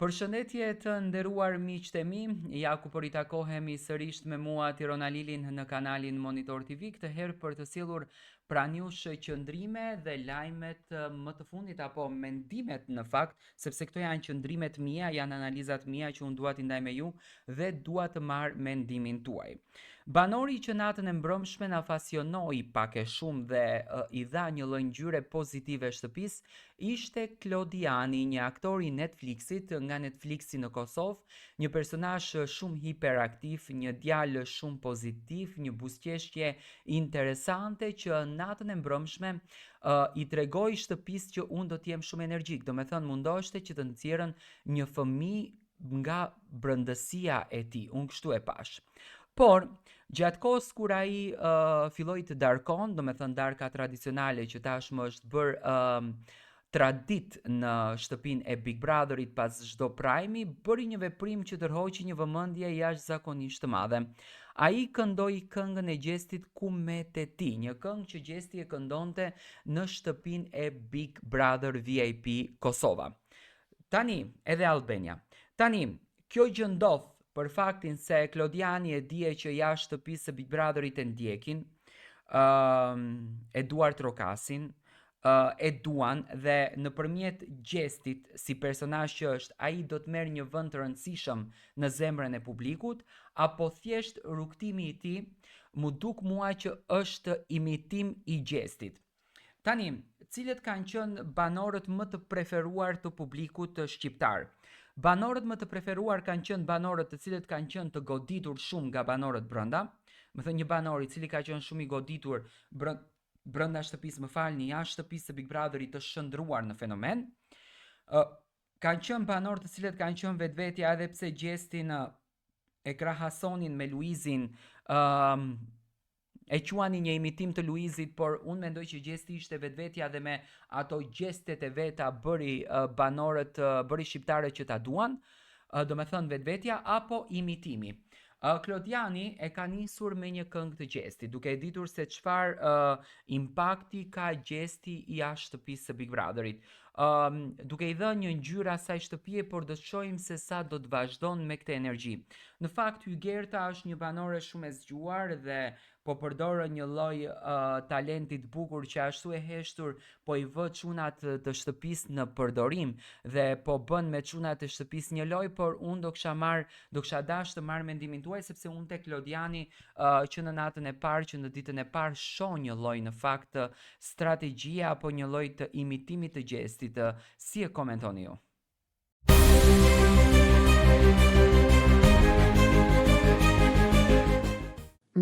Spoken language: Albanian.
Përshëndetje të nderuar miqtë e mi, ja ku po ritakohemi sërisht me mua Tiron Alilin në kanalin Monitor TV, këtë herë për të sjellur pranë jush qëndrime dhe lajmet më të fundit apo mendimet në fakt, sepse këto janë qëndrimet mia, janë analizat mia që unë dua t'i ndaj me ju dhe dua të marr mendimin tuaj. Banori që natën e mbrëmshme na fascinoi pak e shumë dhe i dha një lloj ngjyre pozitive shtëpisë, ishte Klodiani, një aktor i Netflixit, nga Netflixi në Kosovë, një personazh shumë hiperaktiv, një djalë shumë pozitiv, një buzëqeshje interesante që natën e mbrëmshme i tregoi shtëpisë që unë do të jem shumë energjik, domethënë mundoheshte që të nxjerrën një fëmijë nga brëndësia e tij, unë kështu e pashë. Por, gjatë kohës kur ai uh, filloi të darkon, domethënë darka tradicionale që tashmë është bërë uh, traditë në shtëpinë e Big Brotherit pas çdo prajmi, bëri një veprim që tërhoqi një vëmendje jashtëzakonisht të madhe. Ai këndoi këngën e Gjestit Ku mete ti, një këngë që Gjesti e këndonte në shtëpinë e Big Brother VIP Kosova. Tani, edhe Albania. Tani, kjo gjë ndodh për faktin se Klodiani e dije që jashtë shtëpisë së Big Brotherit e ndjekin, uh, e duartrokasin, uh, e duan dhe nëpërmjet Gjestit si personazh që është, ai do të merr një vend të rëndësishëm në zemrën e publikut, apo thjesht rrugëtimi i tij m'u duk mua që është imitim i Gjestit. Tani, cilët kanë qenë banorët më të preferuar të publikut shqiptar? Banorët më të preferuar kanë qenë banorët të cilët kanë qenë të goditur shumë nga banorët brenda. Domethënë një banor i cili ka qenë shumë i goditur brenda shtëpisë, më falni, jashtë shtëpisë së Big Brotherit të shndërruar në fenomen. Ë kanë qenë banorë të cilët kanë qenë vetvetja edhe pse Gjestin e krahasonin me Luizin, ë um, e quanin një imitim të Luizit, por unë mendoj që Gjesti ishte vetvetja dhe me ato gjestet e veta bëri uh, banorët, uh, bëri shqiptarët që ta duan, uh, domethënë vetvetja apo imitimi. Uh, Klodiani e ka nisur me një këngë të Gjestit, duke e ditur se çfarë uh, impakti ka Gjesti jashtë shtëpisë së Big Brotherit. Um, duke i dhënë një ngjyrë asaj shtëpie, por do të shohim se sa do të vazhdon me këtë energji. Në fakt, Hygerta është një banore shumë e zgjuar dhe po përdor një lloj uh, talenti të bukur që ashtu e heshtur po i vë çunat të shtëpisë në përdorim dhe po bën me çunat e shtëpisë një lojë, por unë do kisha marr, do kisha dashur të marr mendimin tuaj sepse unë te Klodiani uh, që në natën e parë, që në ditën e parë shoh një lloj në fakt strategjie apo një lloj të imitimit të Gjestit. Si e komentoni ju?